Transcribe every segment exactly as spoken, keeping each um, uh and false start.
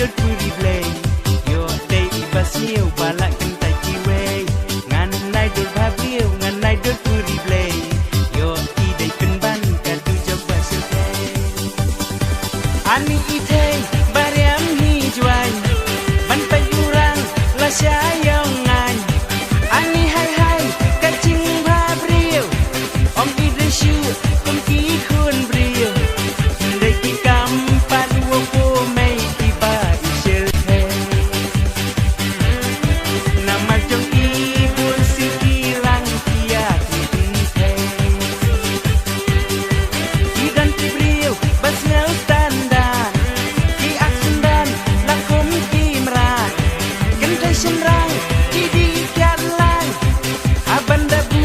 dur puri Blei. Ïoh dei i ba sniew ba la kyntait kiwei. Ngan nai dur bha briew, ngan nai dur puri Blei. Ïoh i dei pynban ka dujok ba syrkhei. Ani i thei ba riam hi jwai. Ban peit u rang la sha ïong ngai. Ani hai hai ka jingbha briew. Ym i dei shuh kum ki khun briew. Hynrei ki kam pat wa po mei kiba i syrkhei. Namar jong i bun sien ki rang ki ïa ki pynthei. Ki don ki briew ba sniew tanda. Ki ak synran la kum ki mrad. Kynthei shynrang ki dih kiad lang. Haban da bu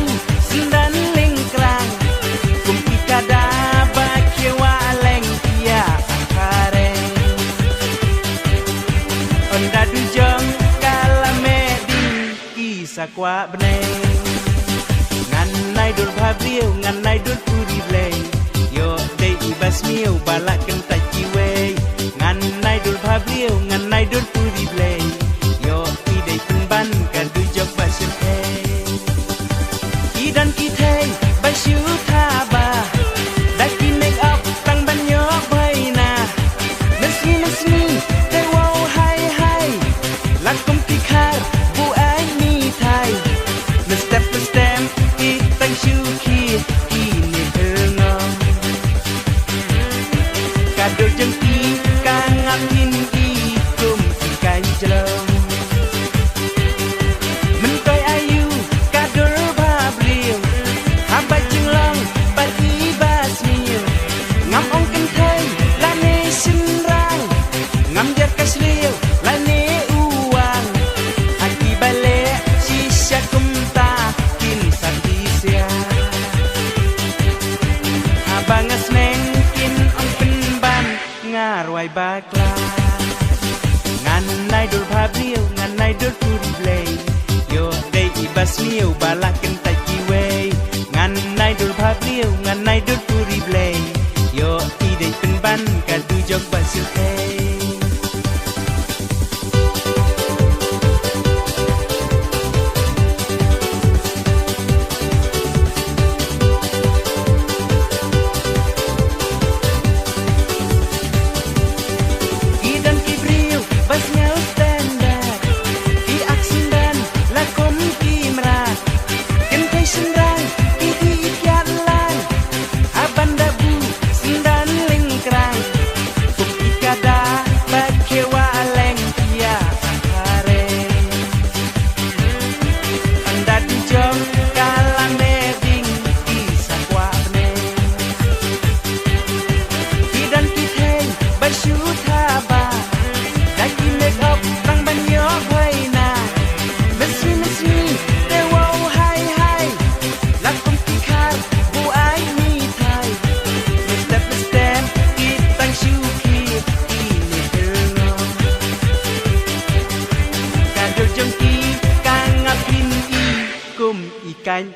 synran lyngkrang. Kum ki kada ba khie wah leng ïa a khareng. Ynda dujok ka la meh ding ki sa kwah bneng. Ngan nai dur bha briew, ngan nai dur puri Blei. Ïoh dei i ba sniew ba la kyntait kiwei. Ngan nai dur bha briew, ngan nai dur puri Blei. Ïoh i dei pynban ka dujok ba syrkhei. Ki don ki thei ba shu thaba. Da ki make up tang ban ïoh bhaina. Mynsngi mynsngi te wow hai hai. La kum ki khar buaid mithai. Mynstep mynstep ki tang shu khie kine pyrngom. Ka dur jong ki ka ngap kin i kum i kaiñ jlom. Myntoi aïu ka dur bha briew. Haba jinglong bad i ba sniew. Ngam ong kynthei lane shynrang. Ngam jar ka shliew lane u wang. Ha ki ba leh shisha kumta kin sa pisa. Haba nga sneng kin ong pynban nga rwai bakla. Ngan nai dur bha briew, ngan nai dur puri Blei. Ïoh dei i ba sniew ba la kyntait kiwei. Ngan nai dur bha briew, ngan nai dur puri Blei. Ïoh i dei pynban ka dujok ba syrkhei. Ki don ki briew ba sniew standard. Ki ak synran la kum ki mrad. Kynthei shynrang ki dih kiad lang. Haban da bu synran lyngkrang. Kum i kada ba khie wah leng ïa a khareng. Ynda dujok ka la meh ding ki sa kwah bneng. Ki don ki thei ba shu thaba. Da ki make up tang ban ïoh bhaina. Mynsngi mynsngi te wow hai hai. La kum ki khar buaid mithai. Mynstep mynstep ki tang shu khie kine pyrngom. Ka dur jong ki ka ngap kin i kum i kaiñ.